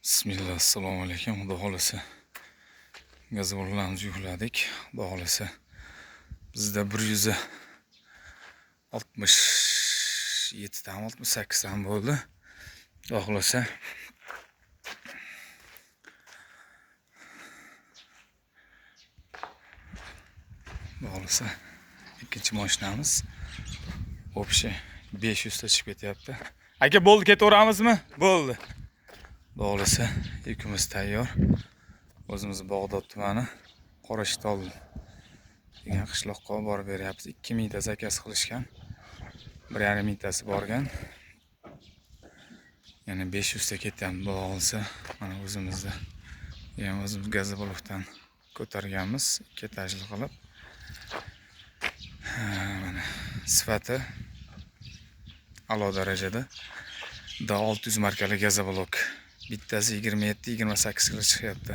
Bismillah, assalomu alaykum. Xudo xohlasa, gazobloklarimizni yukladik. Xudo xohlasa, bizda 167 tami, 68 tami bo'ldi. Xudo xohlasa, xudo xohlasa, ikkinchi mashinamiz общий 500 ta chiqib ketyapti. Aka, bo'ldi, ketaveramizmi? Bo'ldi. Xudo xohlasa, yukimiz tayyor. O'zimiz Bag'dod tumani Qorashtol degan qishloqqa borib beryapmiz. 2000 ta zakaz qilishgan. 1,5 mingtasi borgan. Yana 500 ta ketyapti, xudo xohlasa. Mana o'zimizda ham o'zimiz gazoblokdan ko'targanmiz, ikki etajli qilib. Ha, mana sifati a'lo darajada. D 600 markali gazoblok. Bittasi 27-28 kilo chiqyapti.